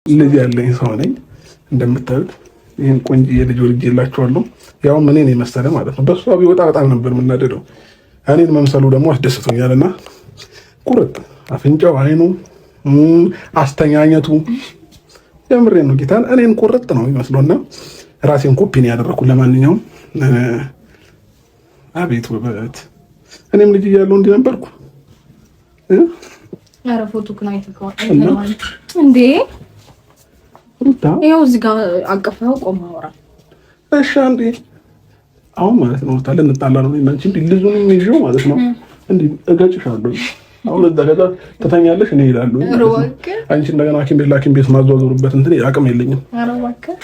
ልጅ ያለኝ ሰው ነኝ። እንደምታዩት ይህን ቆንጆ ልጅ ወልጄላችኋለሁ። ያውም እኔን የመሰለ ማለት ነው። በእሷ ቢወጣ በጣም ነበር የምናደደው። እኔን መምሰሉ ደግሞ አስደስቶኛል። እና ቁርጥ አፍንጫው፣ አይኑ፣ አስተኛኘቱ የምሬ ነው ጌታን እኔን ቁርጥ ነው የሚመስለውና ራሴን ኮፒን ያደረኩት። ለማንኛውም አቤት ውበት! እኔም ልጅ እያለሁ እንዲህ ነበርኩ። ኧረ ፎቶ ግን አይተኸዋል እንዴ? ሩታ ይኸው እዚህ ጋር አቀፈው ቆመ አወራ። እሺ አንዴ አሁን ማለት ነው ሩታ ልንጣላ ነው እኔና አንቺ። እንዲህ ልጁንም ይዤው ማለት ነው እንዲህ እገጭሻለሁ። አሁን እዛ ከዛ ትተኛለሽ፣ እኔ እሄዳለሁ። አንቺ እንደገና ሐኪም ቤት ለሐኪም ቤት ማዘዋወሩበት እንትን አቅም የለኝም። ኧረ እባክህ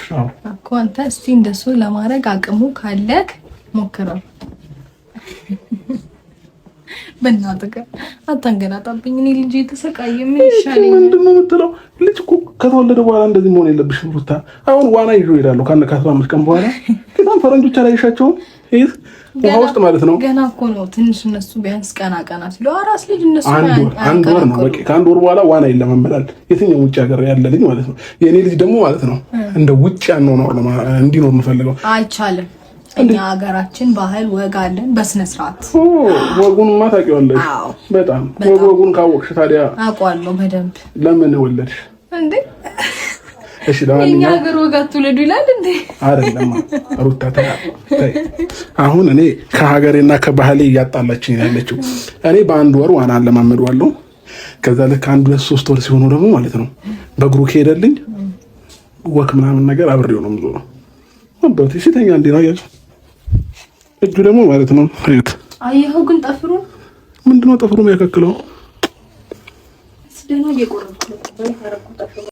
እኮ አንተ እስቲ እንደሱ ለማድረግ አቅሙ ካለክ ሞክረው። በእናትህ አታንገላጣብኝ። እኔ ልጅ የተሰቃየ ምን ይሻለኛል? ምንድን ነው የምትለው? ልጅ እኮ ከተወለደ በኋላ እንደዚህ መሆን የለብሽም ሩታ። አሁን ዋና ይዞ እሄዳለሁ ከ15 ቀን በኋላ። በጣም ፈረንጆች አላየሻቸውም? ይህ ውሃ ውስጥ ማለት ነው። ገና እኮ ነው ትንሽ። እነሱ ቢያንስ ቀና ቀና ሲሉ አራስ ልጅ እነሱ 1 ወር ነው በቂ። ከ1 ወር በኋላ ዋና ይለማመዳል። የትኛው ውጭ ሀገር ያለ ልጅ ማለት ነው። የእኔ ልጅ ደግሞ ማለት ነው እንደ ውጭ ያኗኗር ነው እንዲኖር የምፈልገው። አይቻልም። እኛ ሀገራችን ባህል ወግ አለን በስነ ስርዓት። ወጉንማ ታውቂዋለሽ በጣም። ወግ ወጉን ካወቅሽ ታዲያ አውቀዋለሁ በደንብ። ለምን ወለድሽ እንዴ? እሺ ለማንኛውም የኛ ሀገር ወግ አትውለዱ ይላል እንዴ? አይደለም ሩታ ተይ። አሁን እኔ ከሀገሬና ከባህሌ እያጣላችኝ ያለችው። እኔ በ1 ወር ዋና አለማመደዋለሁ። ከዛ ልክ 1፣ 2፣ 3 ወር ሲሆኑ ደግሞ ማለት ነው በእግሩ ከሄደልኝ walk ምናምን ነገር አብሬው ነው የምዞረው። አባቴ ሲተኛ እንዴ ነው አያችሁ። እጁ ደግሞ ማለት ነው እዩት። አየኸው ግን ጠፍሩን ምንድነው ጠፍሩ የሚያከክለው? ደህና እየቆረጥኩ ነው።